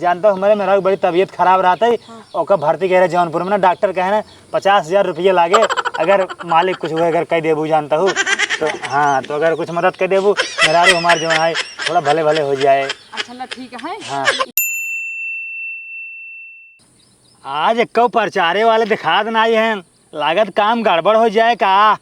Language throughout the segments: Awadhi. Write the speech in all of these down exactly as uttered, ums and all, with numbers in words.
जानता हूँ, हमरे मेहरारू बड़ी तबीयत खराब रहत है, हाँ। ओकर भर्ती करे जौनपुर में ना, डॉक्टर कहे ना पचास हजार रुपया लागे, अगर मालिक कुछ हुए अगर कह देबू जानता हूँ तो। हाँ, तो अगर कुछ मदद कर देबू, मेहरारू हमार जो है थोड़ा भले भले हो जाए। अच्छा ना, ठीक है। हाँ। आज एक्को प्रचारे वाले दिखात नाई हैं, लागत काम गड़बड़ हो जाए का?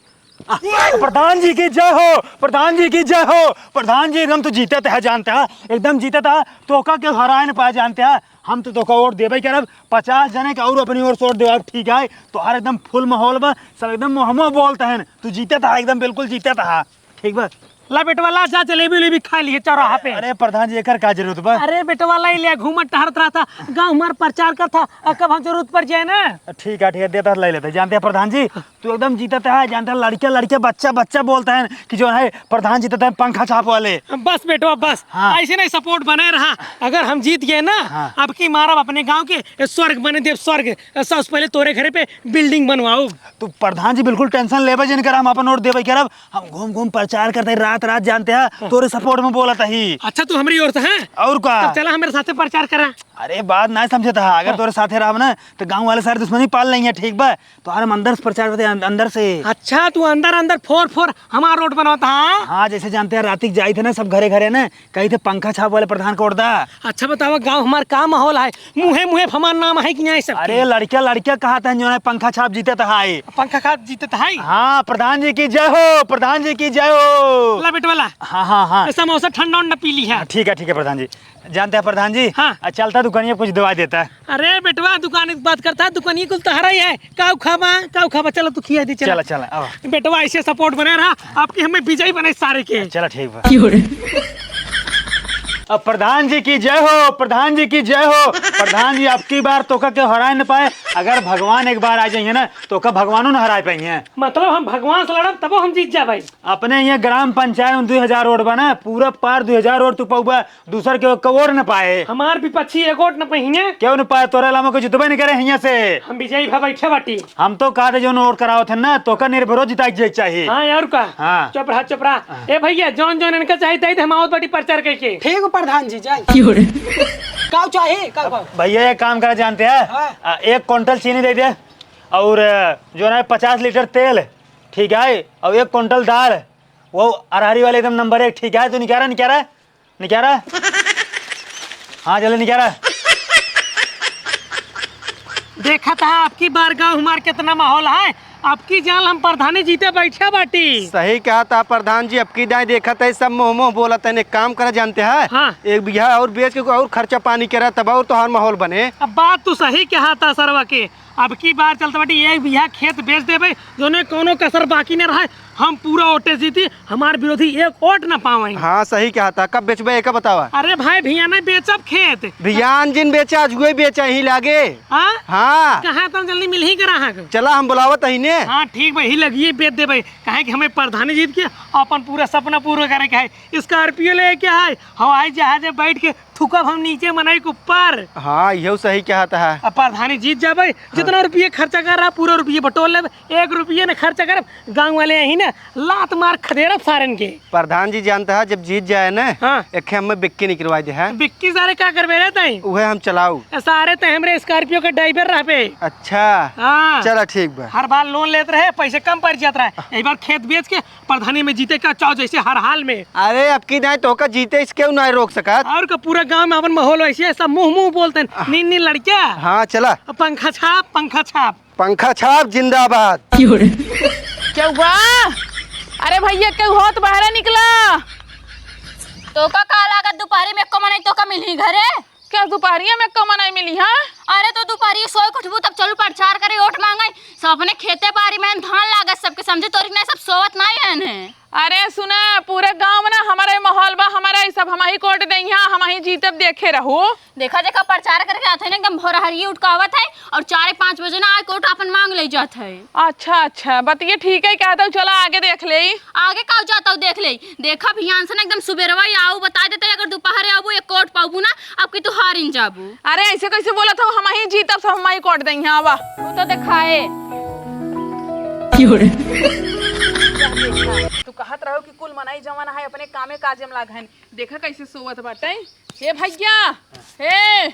आ, प्रधान जी की जय हो, प्रधान जी की जय हो। प्रधान जी एकदम तो जीतत है जानते हैं, एकदम जीतत है, तोका के हराए न पाए जानते हैं। हम तो तोका वोट देबे करब, पचास जने के और अपनी ओर से वोट देबे, ठीक है? तोहार एकदम फुल माहौल बा, सब एकदम मुँह मुँह बोलत हैं, तू जीतत है, एकदम बिल्कुल जीतत है। ठीक बा। ला बेटवा, ला जा, जलेबी उलेबी खा लिए चौराहा पे। अरे प्रधान जी, एकर का जरूरत बा? अरे बेटवा, ला ले, घूमत टहरत रहता, गाँव हमार प्रचार करता, और कब हम जरूरत पड़ जाए ना। ठीक है, ठीक है, देता ले लेते। जानते हैं प्रधान जी, तू एकदम जीतत है, जानते हैं लड़के लड़के बच्चा बच्चा बोलत हैं कि जो है प्रधान जीतत है पंखा छाप वाले। बस बेटवा, बस। हाँ। ऐसे नहीं support बने रहा, अगर हम जीत गए ना, हाँ। अब की मारब अपने गाँव के स्वर्ग बने देब, स्वर्ग। सबसे पहले तोरे घरे पे building बनवाओ। तू प्रधान जी बिल्कुल tension लेबे जिन कर, हम अपन वोट देबे करब। हम घूम घूम प्रचार करते हैं, रात रात जानते हैं, हाँ। तोरे support में बोलत ही। अच्छा, तू हमरी ओर से है? और का? तब चला हमरे साथे प्रचार करा। अरे, बात ना समझत हा, अगर हाँ। तोरे साथे रहब ना, तो गाँव वाले सारे दुश्मनी पाल लेंगे, ठीक बा? तोहरे हम अंदर से प्रचार करते हैं, अं-, अंदर से। अच्छा, तू अंदर अंदर फोर फोर हमार वोट बनवाता, हाँ? हाँ, जैसे जानते हैं, राती के जाई थे ना सब घरे घरे ना, कही थे पंखा छाप वाले प्रधान को वोट दा। अच्छा बतावा, गाँव हमार का माहौल है? मुँहे मुँहे हमार नाम है कि नहीं सबके? अरे लड़किया लड़किया कहत हैं जो है पंखा छाप जीतत है। पंखा छाप जीतत है? हाँ, प्रधान जी की जय हो, प्रधान जी की जय हो। ला बेटवा ला। हाँ, हाँ, हाँ। समोसा ठंडा उंडा पी ली है। हाँ, ठीक है, ठीक है प्रधान जी। जानते हैं प्रधान जी, हाँ। आ, चलता दुकानिया कुछ दवा देता है। अरे बेटवा, दुकान की बात करता है, दुकानिया कुल तहरा ही है। काऊ खाबा, काऊ खाबा, चलो तू खिया दे, चला। चला, चला, आवा। बेटवा ऐसे support बने रहा, आपकी हमें विजयी बने सारे के। चला, ठीक बा। अब प्रधान जी की जय हो, प्रधान जी की जय हो। प्रधान जी, अब की बार तोका के हराए न पाए। अगर भगवान एक बार आ जाइए ना, तोका भगवानो न हराए पाइए। मतलब हम भगवान से लड़ब तबो हम जीत जाबे? अपने ये ग्राम पंचायत में दुई हजार वोट बा ना, पूरा पार दुई हजार वोट तू पउबा, दूसर के एको वोट न पाए। हमार विपक्षी एको वोट न पहिने। क्यों न पाए? तोरे अलावा कोई जितबे नहीं करे हियाँ से। हम विजयी भा बैठे बाटी। हम तो कहा थे जौन वोट करावत है ना, तोका निर्भरो जिताई के चाहिए। हाँ, और का? हाँ। चुप रहा, चुप रहा। हाँ। ए भैया, जौन जौन इनका चाहिए, दे दे, हम आवत बाटी प्रचार करके। ठीक है प्रधान जी, जाए। काऊ चाहिए, काऊ, काऊ? भैया, एक काम करा जानते हैं? हाँ। आ, एक कुंटल चीनी दे दे और, अ, जो है पचास लीटर तेल, ठीक है, और एक कुंटल दाल, वो अरहरी वाले एकदम नंबर एक, ठीक है, तू निकारा, निकारा। निकारा। हाँ, जल्दी निकारा। देखा था आपकी बार गाँव हमार कितना माहौल है, आपकी जान हम प्रधानी जीते बैठे बाटी। सही कहा था प्रधान जी, अब की दाई देखत है सब मुँह मुँह बोलत है। एक काम करा जानते हैं, हाँ। एक बीघा और बेच के और खर्चा पानी करा, तब और तोहार माहौल बने। अब बात तो सही कहा था सरवा के, अब की बार चलत बाटी एक बीघा खेत बेच देबे, जोने कौनो कसर बाकी न रहे। हम पूरा वोटे जीती, हमार विरोधी एक वोट न पावे। हाँ, सही कहा था। कब बेचबे, एका बतावा। अरे भाई, भियान बेचब खेत। भियान जिन बेचा, आज हुए बेचा ही लागे। हाँ? हाँ। कहा तो जल्दी मिल ही ग्राहक। चला, हम बुलावत ही ने। हाँ, ठीक बा, ही लगिए बेच देबे। काहे कि हमें प्रधानी जीत के अपन पूरा सपना पूरा करे के है। Scorpio लेके है, हवाई जहाज में बैठ के थूकब हम नीचे मनई के ऊपर। हाँ, इहो सही कहत है। अब प्रधानी जीत जाबे, हाँ। जितना रुपये खर्चा कर रहा, पूरा रुपये बटोर लेब, एक रुपये न खर्चा करब। गाँव वाले यही ना लात मार खदेरब सारन के। प्रधान जी जानता है, जब जीत जाए ना, हाँ। एक हमें बिक्की निकलवा दे है। बिक्की सारे का करबे रे तई? उहे हम चलाऊ। ए सारे तई हमरे Scorpio के driver रहबे। अच्छा। हाँ। चला ठीक बा। हर बार loan लेत रहे, पैसे कम पड़ जात रहे, एक बार खेत बेच के प्रधानी में जीते का चाव जैसे हर हाल में। अरे, अब की दाई तोका जीते से क्यों ना रोक सकत? और का पूरा गाँव में अपन माहौल वैसे है, सब मुँह मुँह बोलते हैं, आह। नीन नीन लड़किया। हाँ, चला। पंखा छाप, पंखा छाप। पंखा छाप जिंदाबाद। क्यों बा? अरे भैया, क्यों होत बहरे निकला? तोका का लागत दुपहरी में एको मनई तोका मिली घरे? क्या दुपहरिया में कम नहीं मिली, हाँ? अरे तो दुपहरिया सोए के उठबू तब चलू प्रचार करे, वोट मांगे। सब अपने खेते बारी में धान लागत सबके समझे तोरी के नहीं, सब सोवत नहीं है ने। अरे सुना, पूरे गांव में ना हमारे माहौल बा, हमारे ही सब हम ही वोट देइहाँ, हम ही जीतब, देखे रहू। देखा देखा प्रचार करके आते हैं ना, एकदम भोरहरिये उठकावत है और चार पाँच बजे ना आके वोट अपन मांग ले जात है। अच्छा अच्छा, बतिये ठीक है, कहता हूँ चला आगे देख ले। आगे का जाता हूँ देख ले। देखा भियान से ना एकदम सुबेरवा ही आऊ, बता देते अगर दोपहर आऊ एक वोट पाऊ ना, अब की तू हारिन जाबू। अरे ऐसे कैसे बोलत हो, हम ही जीतब, सब हम ही वोट देइहाँ, आवा। तू तो दिखाए। तू कहत रहो कि कुल मनई जवन है अपने कामे काजे में लाग हन, देखा कैसे सोवत बाटे। हे भैया, हे,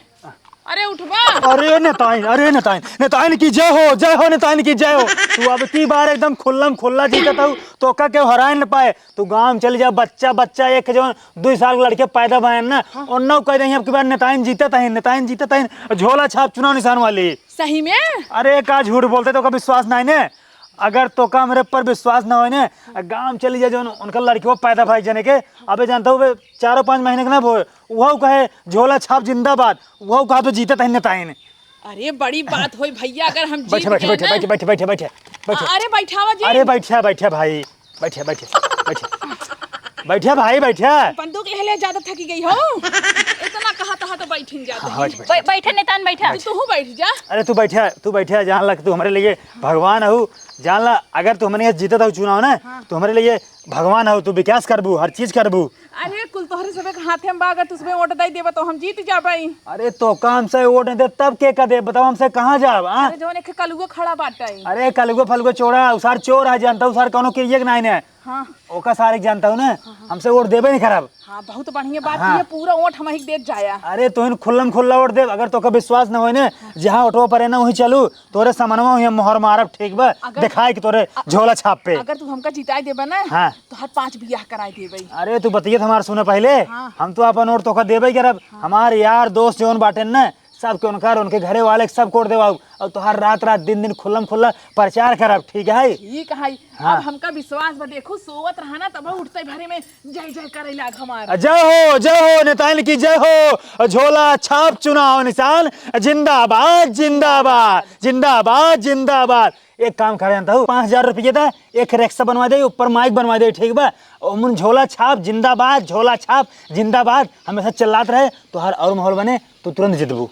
अरे नेताइन, अरे नेताइन, नेताइन की जय हो, जय हो नेताइन की जय हो। तू अब की बार एकदम खुल्लम खुल्ला जीतत हऊ, तोका केहू हराए न पाए। तू गाँव में चली जा, बच्चा बच्चा एक जवन दुई साल के लड़के पैदा भयन ना, हाँ। उन्नौ कह दही अब की बार नेताइन जीतत हईन, नेताइन जीतत हईन, झोला छाप चुनाव निशान वाली। सही में? अरे का झूठ बोलते, तोका विश्वास नाई ने। अगर तोका हमरे पर विश्वास ना होए ने, गाँव में चली जा जवन उनका लड़कियों पैदा भाई जने के, अबे जानता हूँ बे, चारों पाँच महीने के ना भोए, उहौ कहे झोला छाप जिंदाबाद, उहौ कहा तो जीतत हईन नेताइन। अरे बड़ी बात होई भैया, अगर हम जीत बैठे, बैठे, गए बैठे, ना। बैठे, बैठे, बैठे, बैठे, बैठे। अरे बैठावा जी। अरे बैठा, बैठा भाई, बैठा, बैठा, बैठा। बैठा भाई, बैठा। बंदूक ले ले, ज्यादा थकी गई हो। इतना कहा तहा तो बैठ ही जाते हाँ, हैं। बैठ, बैठ। बै-, बैठा नेताइन, बैठा। तू, तू बैठ जा। अरे तू बैठा, तू बैठा, जान ला कि तू हमरे लिए भगवान हऊ। जान ला, अगर तू हमरे यहाँ जीतत हऊ चुनाव ना, हाँ। तो हमरे लिए भगवान हऊ, तू विकास करबू, हर चीज करबू। अरे, कुल तोहरे सबे के हाथे में बा, अगर तू सबे वोट दे देबा तो हम जीत जाबई। अरे, तोका हमसे वोट नहीं दे, तब के का दे? बताओ, हमसे कहाँ जाब, हाँ? अरे, जवन एक कलुआ खड़ा बाटे। अरे, कलुआ फलुआ चोरा, उ सार चोर है, जानता हूँ, उ सार कौनो किरिया के नाई ने। हाँ। ओका सारे के जानता हूँ ना, हाँ, हाँ। हमसे वोट देबे नहीं करब। हाँ, बहुत बढ़िया बात हाँ। ये पूरा वोट हम ही देत जाया। अरे, तोहिन खुल्लम खुल्ला वोट देब, अगर तोका विश्वास न होए ने, हाँ। जहाँ वोटवा परे ना, वहीं चलू। तोरे समनवा हुई मोहर मारब, ठीक बा? अगर दिखाई कि तोरे अ-, झोला छाप पे। अगर तू हमका जिताई देबा ना, हाँ। तो हर पाँच बियाह कराई देबे। अरे, तू बतियत हमार सुने पहले। हाँ। हम तो अपन वोट तोका देबे करब। हाँ। हमार यार दोस्त जौन बाटेन ना, सबके उनकर, उनके घरे वाले के सब वोट देवाऊ। और तोहार रात रात दिन दिन खुल्लम खुल्ला प्रचार करब, ठीक है? ठीक है। हाँ। अब हमका विश्वास बा, देखू, सोवत रहा ना, तब उठते भरे में जय जय करे लाग हमार। जय हो, जय हो, नेताइन की जय हो। झोला छाप चुनाव निशान जिंदाबाद, जिंदाबाद, जिंदाबाद, जिंदाबाद। एक काम करे जानता हूँ, पाँच हजार रुपये दा, एक रिक्शा बनवा दे, ऊपर माइक बनवा दे, ठीक बा? ओमन झोला छाप जिंदाबाद, झोला छाप जिंदाबाद हमेशा चिल्लात रहे, तोहार और माहौल बने, तू तुरंत जितबू।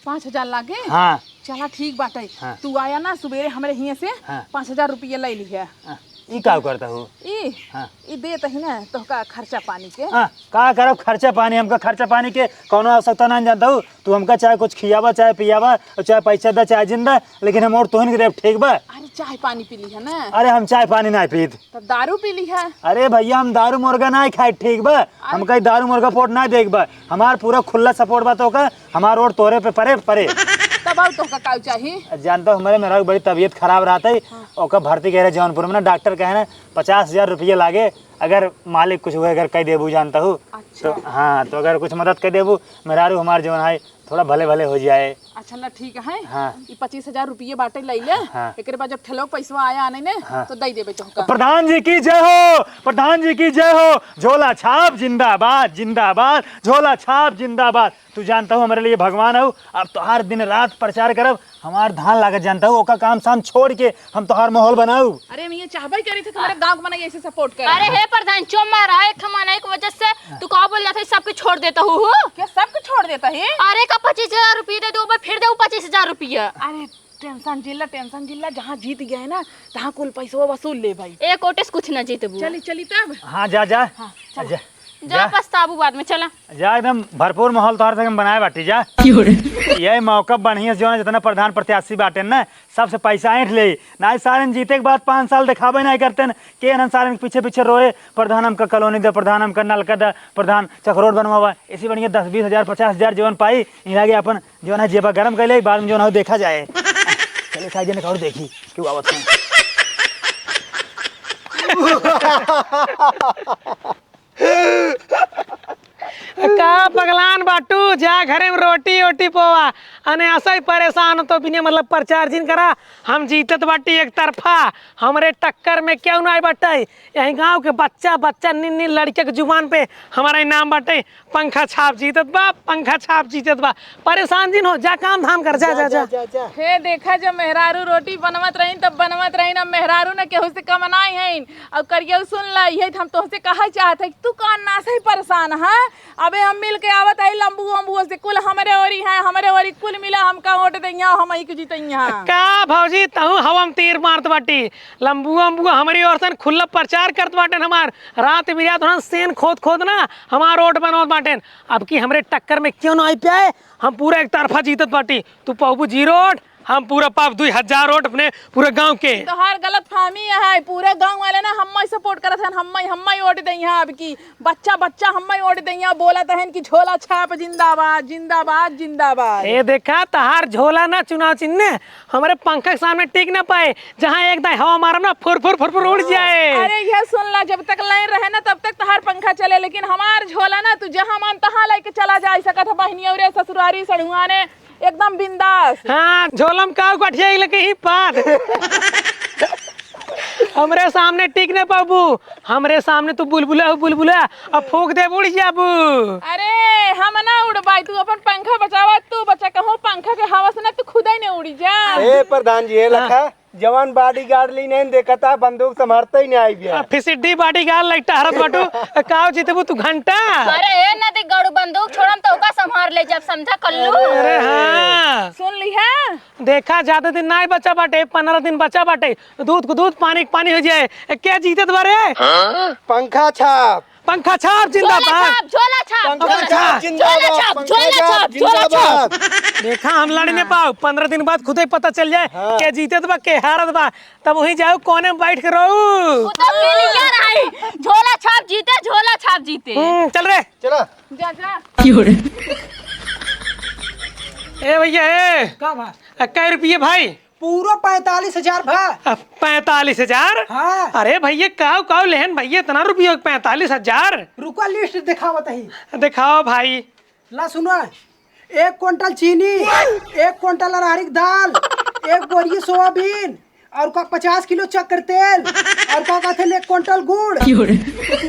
पाँच हजार लागे? हाँ। चला ठीक बाटे। हाँ। तू आया ना सुबेरे हमरे हियाँ से हाँ। पाँच हजार रुपया ले लिहे। हाँ। ई का करता हो? ई? हाँ। ई देत ही ना तोहका खर्चा पानी के। हाँ, का करब खर्चा पानी? हमका खर्चा पानी के कौनो आवश्यकता ना जानता हूँ। तू हमका चाहे कुछ खियावा, चाहे पियावा, और चाहे पैसा दा, चाहे जिंदा, लेकिन हम वोट तोहिन के देब, ठीक बा? अरे चाय पानी पी लिहे ना। अरे हम चाय पानी ना पीत। तब दारू पी लिहे। अरे भैया हम दारू मुर्गा ना खाए, ठीक बा? अरे। हमका ई दारू मुर्गा वोट ना देख बा। हमार पूरा खुला सपोर्ट बा तोका, हमार वोट तोरे पे परे, परे। तब और तोका का चाही? जानता हूँ, हमरे मेहरारू बड़ी तबीयत खराब रहत है, हाँ। ओका भर्ती करे जौनपुर में ना, डॉक्टर कहे ना, पचास हजार रुपये लागे, अगर मालिक कुछ हुए, अगर कह देबू, जानता हूँ। अच्छा। तो हाँ, तो अगर कुछ मदद कह देबू, मेहरारू हमार जौन है, थोड़ा भले भले हो जाए। अच्छा ना, ठीक है। हाँ। ई पच्चीस हजार रुपये बाटे, ले ले। हाँ। एकरे बाद जब ठेलो पैसवा आया आने ने, हाँ। तो दे देबे तोहका। प्रधान जी की जय हो, प्रधान जी की जय हो। झोला छाप जिंदाबाद, जिंदाबाद, झोला छाप जिंदाबाद। तू जानता हूँ हमरे लिए भगवान हऊ। अब तोहार दिन रात प्रचार करब, हमार धान लागत जानता हूँ, ओका काम शाम छोड़ के हम तोहार माहौल बनाऊ। अरे हम ये चाहबे करी थे तुम्हारे गाँव के मनई ऐसे सपोर्ट करे। अरे हे प्रधान, चुप मारा, एक हम मनई के वजह से तू का बोल जाता है, सबके छोड़ देता हूँ, हूँ? क्या सबके छोड़ देता है? अरे का पच्चीस हजार रुपये दे दो, फिर दे पच्चीस हजार रुपया। अरे टेंशन जिल्ला, टेंशन जिल्ला, जहाँ जीत गया है ना, तहाँ कुल पैसवा वसूल ले भाई। एक वोटे से कुछ ना जीतबू। चली, चली तब। हाँ, जा, जा। हाँ, चल। जा, जा जा। पछताबू बाद में, चला। जा, एकदम भरपूर माहौल तोहर से हम बनाए बाटी, जा। की हो रे? यही मौका बढ़िया से जो है, जितना प्रधान प्रत्याशी बाटे ना, सबसे पैसा ऐंठ ले। ना ही सारे जीते के बाद पाँच साल दिखावे ना करते न, के नन सारे के पीछे पीछे रोए, "प्रधान हमका कॉलोनी दे, प्रधान हमका नलका दे, प्रधान चक रोड बनवावा।" इसी बढ़िया दस बीस हजार, पचास हजार जीवन पाई, इहाँ लागे अपन जो है जेबा गरम कर ले, बाद में जो है देखा जाए। चले साइड जने और देखी, क्यों आवत है। का पगलान बाटू, जा घरे में रोटी ओटी पोवा। अने ऐसा ही परेशान हो तो बिना मतलब प्रचार जिन करा। हम जीतत बाटी एक तरफा, हमरे टक्कर में क्यों ना आए बाटे। यही गांव के बच्चा बच्चा निन्नी लड़के के जुबान पे हमारा इनाम बाटे, पंखा छाप जीतत बा, पंखा छाप जीतत बा। परेशान जिन हो, जा काम धाम कर, जा, जा, जा, जा। जा, जा। हे देखा, जब मेहरारू रोटी बनवत रही तब बनवत रही, अब मेहरारू न केहू से कम नाई है। और करियऊ सुन ला, यही हम तोहसे कहे चाहत है कि तू का ना सही परेशान है। अबे हम मिल के आवत है लंबू अम्बुओ से, कुल हमरे ओरी है, हमरे ओरी कुल मिला हमका वोट दइया, हम ही के जीतइया। का भौजी तहू हवा में तीर मारत बाटी? लंबू अम्बुओ हमरी ओर से खुला प्रचार करत बाटेन हमार। रात बिरात होना सेन खोद खोद ना हमार वोट बनवत बाटेन। अब की हमरे टक्कर में क्यों ना आई प्याए, हम पूरा एक तरफा जीतत बाटी। तू पौबू जीरो वोट, हम पूरा पाप दुई हजार वोट अपने पूरा गाँव के। तोहार गलतफहमी है, पूरे गाँव वाले ना हम्मै support करत हन, हम्मै, हम्मै वोट दइहाँ अब की। बच्चा, बच्चा हम्मै वोट दइहाँ, बोलत हन कि झोला छाप जिंदाबाद, जिंदाबाद, जिंदाबाद। ए देखा, तोहार झोला ना चुनाव चिन्ह, हमरे पंखा के सामने टिक ना पाए, जहाँ एक दाई हवा मारब ना, फुर, फुर, फुर, फुर उड़ जाए। अरे, यह सुन ला, जब तक लाइन रहे ना, तब तक तोहार पंखा चले, लेकिन हमार झोला ना, तू जहाँ मन तहाँ लइके चला जाए सकत ह, बहिनी, अउरे ससुरारी, सढ़ुआने, एकदम बिंदास। हाँ, झोलम का गठिया लगे ही पाद। हमरे सामने टिक न पाबू, हमरे सामने तू बुलबुला हो बुलबुला, अब फूंक देब उड़ जाबू। अरे हम ना उड़बाई, तू अपन पंखा बचावा, तू बचा कहूँ पंखा के हवा से ना तू खुदै न उड़ी जा। ए प्रधान जी, ए हाँ। लखा जवान bodyguard ली नहीं देखता, बंदूक संभारते ही नहीं आई बिया। आ, फिसिड्डी bodyguard लाइक टहरत बाटू, काव जीतबू तू घंटा? अरे ए नदी गड़ू बंदूक छोड़म तो ओका संभार ले जब समझा कल्लू। अरे हाँ। सुन ली है। देखा, ज्यादा दिन नाहीं बचा बाटे, पन्द्रह दिन बचा बाटे। दूध को दूध, पानी को पानी हो जाए। ए, के जीतत बा रे? पंखा छाप। पंखा छाप जिंदाबाद। झोला छाप, झोला छाप। पंखा छाप। झोला छाप, झोला छाप, झोला छाप। देखा, हम लड़ न पाओ, पन्द्रह दिन बाद खुदे पता चल जाए, हाँ। के जीतत बा, के हारत बा, तब वहीं जाओ कोने में बैठ के रहू। वो तो clear है, झोला छाप जीते, झोला छाप जीते। हम्म, चल रे। चला। जा, जा। ए भैया, ए। का बा? अ, कै रुपये भाई? पूरा पैंतालीस हजार भा। अ, पैंतालीस हजार? हाँ। अरे भैया, काव, काव लेहन भैया, इतना रुपया, पैंतालीस हजार? रुका, list दिखावत ही। दिखाओ भाई। ला सुनो, एक कुंटल चीनी, एक कुंटल अरहर की दाल, एक बोरी सोयाबीन, और का पचास किलो चक्कर तेल, और का कहते हैं, एक कुंटल गुड़।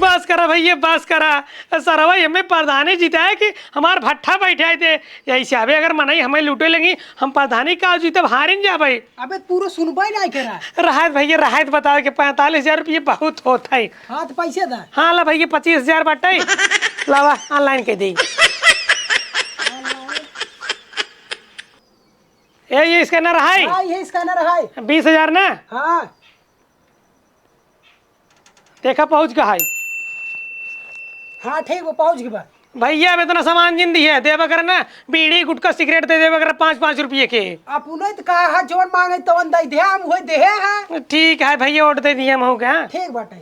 बस करा भैया, बस करा। सरवा हमें प्रधानी जिताए कि हमार भट्ठा बैठाए दे। यही से अबे अगर मनई हमें लूटे लगी, हम प्रधानी का जीतब, हारिन जाबे। अबे पूरा सुनबे नहीं करा। रहत भैया, रहत बताओ कि पैंतालीस हजार रुपये बहुत होत है। हाँ, तो पैसे दा। हाँ, ला भैया, पच्चीस हजार बाटे। लावा, online के दे। ए, ये scanner है? हाँ, ये scanner है। बीस हजार ना? हाँ। देखा, पहुँच गया है। हाँ, ठीक बा, पहुँच गया बा। भैया, अब इतना सामान जिन दिहे, देबा करे ना, बीड़ी, गुटखा, सिगरेट दे देबा करे पाँच, पाँच रुपये के। अपने तो कहा है, जौन मांगे तवन दे दे, हम वही देहे हैं। ठीक है भैया, वोट दे दिए हम हो गया। ठीक बाटे।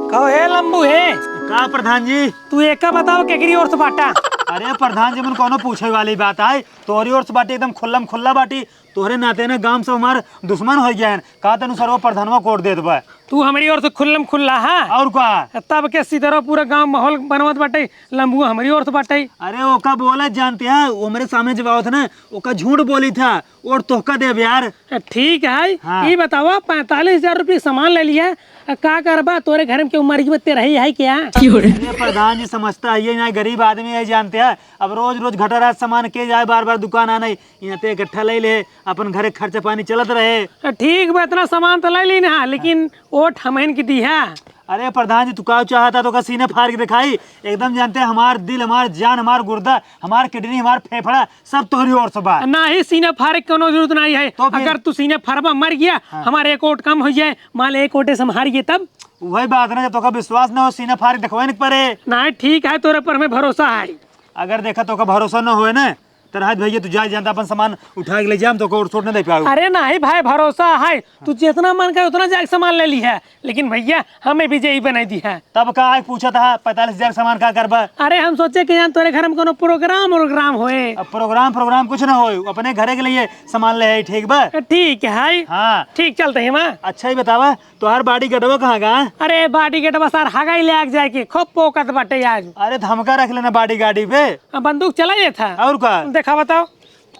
कहो, हे लंबू, हे। का प्रधान जी? तू एका बताओ, केकरी ओर से बाटा? अरे प्रधान जी, मन कौनो पूछे वाली बात आए, तोहरी ओर से बाटी, एकदम खुल्लम खुल्ला बाटी। तोहरे नाते ना गांव सब हमार दुश्मन हो गया है। का तनु सरवा प्रधानवा को वोट देत बा? तू हमरी ओर से खुल्लम खुल्ला, हाँ? और का? तब के सीधरो पूरा गांव माहौल बनवत बाटे, लंबुआ हमरी ओर से बाटे। अरे ओका बोला जानते हैं, वो हमरे सामने जब आवत ना, ओका झूठ बोली था, और तोहका देब यार। ठीक है, हाँ। ई बतावा, पैंतालीस हजार रुपये सामान ले लिया, आ का करबा? तोरे घर में केहू मर गई, तेरा ही है क्या? अरे प्रधान जी, समझता है ये ना, गरीब आदमी है, जानते हैं। अब रोज रोज घटा रहा सामान के जाए, बार बार दुकान आना, यहाँ ते इकट्ठा ले ले, अपन घरे खर्चा पानी चलत रहे। ठीक बा, इतना सामान तो ले ली ना, लेकिन वोट हमहन के दिहा। अरे प्रधान जी, तू का चाहता तो का सीना फाड़ के दिखाई? एकदम जानते हैं, हमार दिल, हमार जान, हमार गुर्दा, हमार किडनी, हमार फेफड़ा, सब तोहरी ओर से बा। ना ही सीना फाड़े के कोनो जरूरत नहीं है। तो फिर? अगर तू सीना फाड़बा, मर गया, हाँ। हमारे एक वोट कम हो जाए, मान ले एक वोटे से हम हार गए तब? वही बात ना, जब तोका विश्वास ना हो, सीना फाड़ के दिखवाए न पड़े। नहीं, ठीक है, तोरे पर हमें भरोसा है। अगर देखा तोका भरोसा ना होए ना, तो राहत भैया तू जाए जानता अपन सामान उठा के ले जा, हम तोका और छोट ना दे पाऊ। अरे नहीं भाई, भरोसा है, तू जितना मन करे उतना जाके सामान ले ली है, लेकिन भैया हमें विजयी बनाई दी है। तब का आज पूछा था पैंतालीस हजार सामान का करबा? अरे हम सोचे कि जान तोरे घर में कोनो प्रोग्राम वोग्राम होए। अब प्रोग्राम प्रोग्राम कुछ ना होए, अपने घरे के लिए सामान ले आई, ठीक बा? ठीक है। हाँ। ठीक, चलते हैं वहाँ। अच्छा ही बतावा, तोहार बाडी गडवा कहाँ गा? अरे बाडी गडवा सार हगाई ले आग जाए के खूब पोकत बाटे आज। अरे धमका रख लेना बाडी गाडी पे। अब बंदूक चला ये था। और का? देखा बताओ।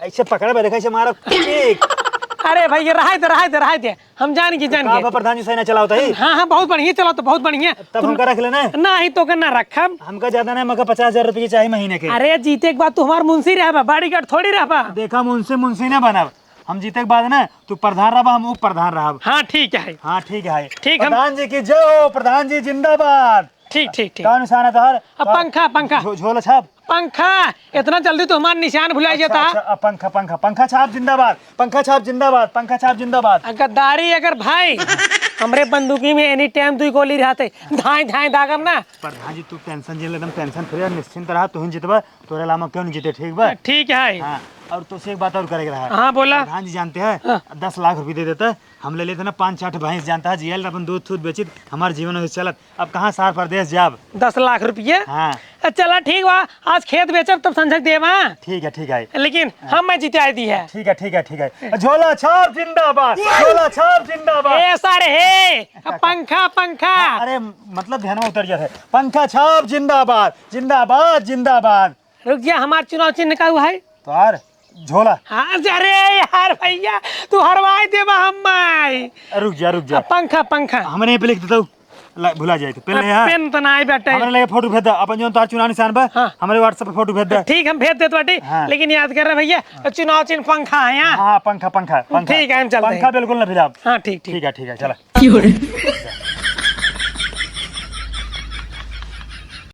ऐसे पकड़ बे, देखा ऐसे मारा। ठीक। अरे भाई ये रहाई दे, रहाई दे, रहाई दे। हम जान की, जान का की। बा प्रधान जी सही ना चलावता ही? हाँ, हाँ, बहुत बढ़िया चलावता, बहुत बढ़िया। तब तुम हमका रख लेना। ना ही तो के ना रखब। हमका ज्यादा ना, मगर पचास हजार रुपये की चाहिए महीने के। अरे जीते के बाद तू हमार मुंशी रहबा, बाडीगार्ड थोड़ी रहबा। देखा मुंशी, मुंशी ना बनब। हम जीते के बाद ना तू प्रधान रहबा, हम उप प्रधान रहब। हाँ, ठीक है। हाँ, ठीक है। ठीक, हम प्रधान जी की जय हो, प्रधान जी जिंदाबाद। ठीक, ठीक, ठीक। का निशान है तोहार? अब का? पंखा, पंखा। झो-, झोला छाप। पंखा, इतना जल्दी तो हमार निशान भुला अच्छा, जाता। अच्छा, अब पंखा, पंखा, पंखा छाप जिंदाबाद, पंखा छाप जिंदाबाद, पंखा छाप जिंदाबाद। आ गद्दारी अगर भाई, हमरे बंदूकी में any time दुई गोली रहते, धाई धाई दागब ना। प्रधान जी, तू tension जिन ले, एकदम tension free रह, निश्चिंत रहा, तू ही जीतबा, तोरे अलावा क्यों नहीं जीते, ठीक बा? ठीक है। हाँ, और तो से एक बात और करे के रहा। हाँ, बोला। प्रधान जी जानते हैं, हाँ। दस लाख रुपये दे देता, हम ले लेते ना पाँच छह भैंस, जानता है, जियल अपन दूध थूध बेचित, हमार जीवन हो चलत। अब कहाँ सार परदेस जाब? दस लाख रुपये? हाँ। चला ठीक बा, आज खेत बेचब तब संझक देब, हाँ? ठीक है, ठीक है। लेकिन हाँ। हम मैं जिताई दी है। ठीक है, ठीक है, ठीक है। झोला छाप जिंदाबाद, झोला छाप जिंदाबाद। ए सारे हे, पंखा, पंखा। हाँ, अरे मतलब ध्यान में उतर गया है। पंखा छाप जिंदाबाद, जिंदाबाद, जिंदाबाद। रुक जा, हमार चुनाव चिन्ह का हुआ है? तोहार झोला। हाँ, अरे यार भैया, तू हरवाई देबा हम माई। रुक जा, रुक जा। पंखा, पंखा। हमरे यहाँ पे लिख देता हूँ। ला, भुला जाए तो। पहले यहाँ। पेन तो ना आई बेटे। हमरे लगे फोटो भेज दे, अपन जौन तोहार चुनाव निशान बा, हाँ। हमरे WhatsApp पे फोटो भेज दे। ठीक, हम भेज देत बाटी, हाँ। लेकिन याद कर रहे भैया, चुनाव चिन्ह पंखा है यहाँ। हाँ, पंखा, पंखा, पंखा। ठीक है, हम चलते हैं। पंखा बिल्कुल ना भुलाब। हाँ, ठीक, ठीक। ठीक है, ठीक है, चला।